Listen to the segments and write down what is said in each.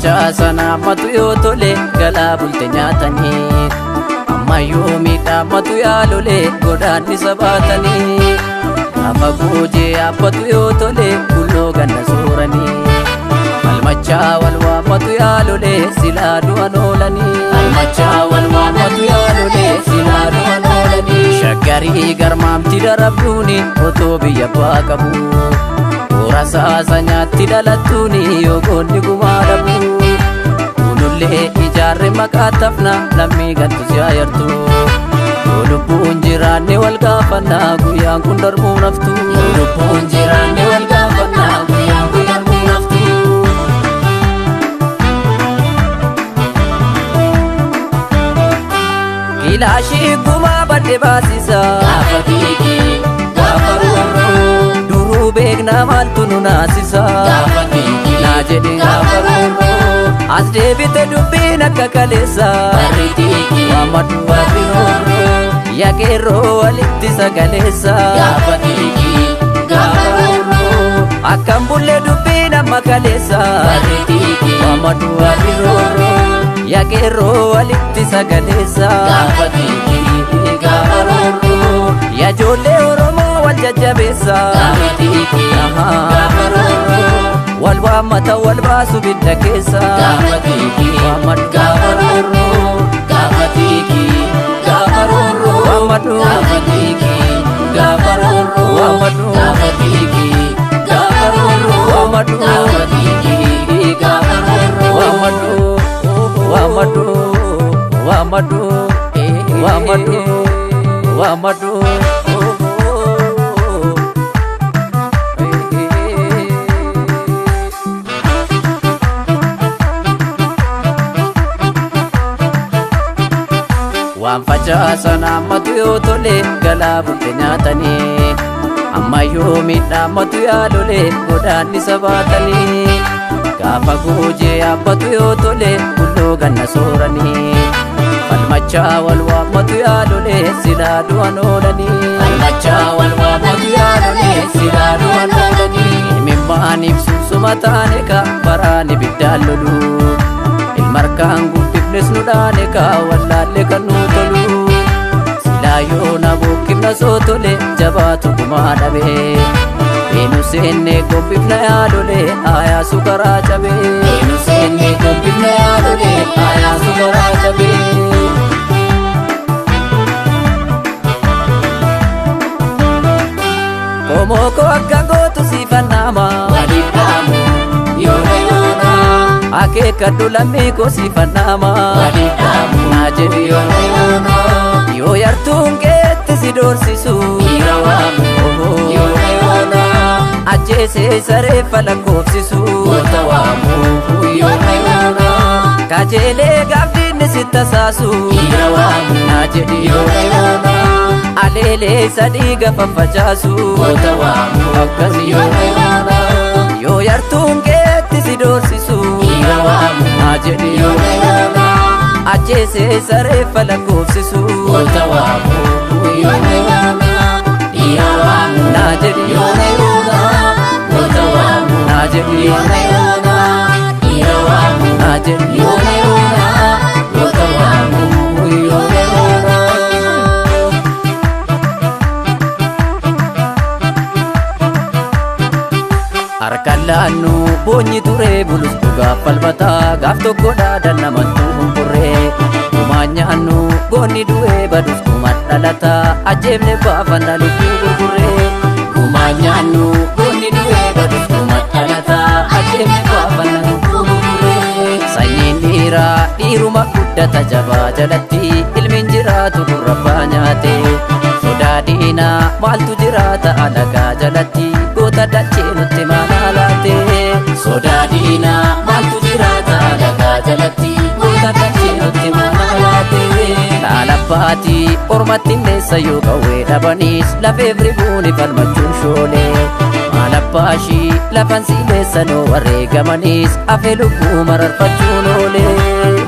Facaasan hammatu yoo tole galaa bulte nyaatanii. Ammayyuu miidhamatu yaa lolee godaannisa baatanii. Gaafa goojee yaabbatu yoo tole bulloo ganna sooranii. Falmachaa wal waammatu yaa lolee silaa du'an oolanii. Falmachaa wal waammatu yaa lolee silaa du'an oolanii. Shaggarii garmaamti darabduuni otoo biyya abbaa qabu. Toora saasa nyaatti dhalattuuni yoo goonni gumaa dhabu. Kunullee ijaarre maqaa tafna lammii gantu si ayartu. Yoo lubbuun jiraanne wal gaafannaa guyyaan kun darbuu naftu. Yoo lubbuun jiraanne wal gaafannaa guyyaan kun darbuu naftu. Kilaashii gumaa badde baasisa. Gaafa xiiqii gaafa roorroo. Duruu beeknaa maaltu nu naasisa. Gaafa xiiqii Naa jedhe gaafa roorroo. As deebite dubbiin akka kaleessa. Barri xiiqii Waammadhu barri roorroo. Yaqeerroo walitti sagaleessa. Gaafa xiiqii gaafa roorroo. Akkam bullee dubbiin amma kaleessa. Barri xiiqii Waammadhu barri roorroo. Yaqeerroo walitti sagaleessa. Gaafa xiiqii gaafa roorroo. Yajoollee Oromoo wal jajjabeessa. Gaafa xiiqii gaafa roorroo. Wal waammata wal baasu bidda keessa. Gaafa xiiqii Waammadhu gaafa roorroo. Gaafa xiiqii gaafa roorroo. Waammadhu Gaafa xiiqii gaafa roorroo. Waammadhu Gaafa xiiqii gaafa roorroo. Waammadhu Gaafa xiiqii gaafa roorroo. Waammadhu waammadhu waammadhu waammadhu waammadhu. Waan facaasan hammatu yoo tole galaa bulte nyaatanii. Ammayyuu miidhamatu yaa lolee godaannisa baatanii. Gaafa goojee yaabbatu yoo tole bulloo ganna sooranii. Falmachaa wal waammatu yaa lolee silaa du'an oolanii. Falmachaa wal waammatu yaa lolee silaa du'an oolanii. Himimmaaniif sunsuma taane ka baraan ibiddaan lolu. Ilmarkaan guddifnes nu dhaane ka wallaalle kan nu tolu. Silaa yoo na bukkifna soo tole jabaatu gumaa dhabe. Eenyu seenne gombifna yaa lolee aayaa sukaraa cabe. Eenyu seenne gombifna yaa lolee aayaa sukaraa cabee. Qomoo koo akka gootu siifannaama. Waliif dhaamu yoona yoona. Akeekkadhu lammii koo siifannaama. Waliif dhaamu Naa jedhi yoona yoona. yoo yartuun keetti si doorsisu. Dhiira waamu yoona yoona. Ajjeesee saree lakkoofsisu. Goota waamu yoona yoona. Kajeelee gaafdiinni si tasaasu. Dhiira waamu Naa jedhi yoona yoona. aleelee sadii gafa facaasu. Goota waamu Akkas yoona yoona. yoo yartuun keetti si doorsisu. Dhiira waamu Naa jedhi yoona yoona. ajjeesee saree lakkoofsisu. Goota waamu yoona yoona. Dhiira waamu Naa jedhi yoona yoona. Goota waamu naa jedhi yoona yoona. Dhiira waamu naa jedhi. yoona yoona. Goota waamu yoona yoona. Harkaan laannu boonyi turee bulus dhugaaf falmataa gaaf tokko dhaadan namattuu hunkurree. Gumaan nyaannu goonni du'ee badus gumaan dhalataa ajjeefne baafanna lubbuu gurgurree. Gumaan nyaannu goonni du'ee badus gumaan dhalataa ajjeefne baafanna lubbuu gurgurree. Sanyiin dhiiraa dhiiruma guddata jabaa jalatti ilmiin jiraatu gurrabbaa nyaate. Sodaa diinaa maaltu jiraata alagaa jalatti goota dachee nutti maalaa laate. Sodaa diinaa maaltu jiraata alagaa jalatti goota dachee nutti maalaa laate. Laalabbaatii ormatti leessa yoo qawwee dhabaniis lafeef ribuuni falmachuun shoolee. Maalabbaashii lafan sileessa noo wareegamaniis hafee lubbuu mararfachuun oolee.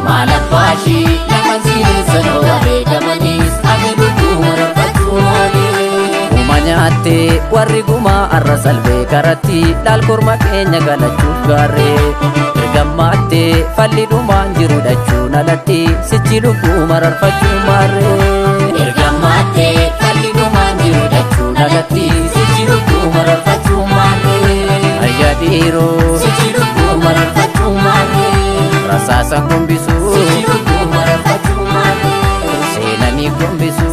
Maalabbaashii lafan sileessa noo wareegamaniis hafee lubbuu mararfachuun oolee. Guma nyaattee warri gumaa arra salbee karatti laal korma keenya galachuuf gaarree. Ergammaattee Falli dhumaan jiru dhachuun alatti sichi lubbuu mararfachuu maarree. Ergamaattee falli dhumaan jiru dhachuun alatti sichi lubbuu mararfachuu maarree. Ayyaa dhiiroo Sichi lubbuu mararfachuu maarree. rasaasa gombisuu Sichi lubbuu mararfachuu maarree. seenanii gombisuu.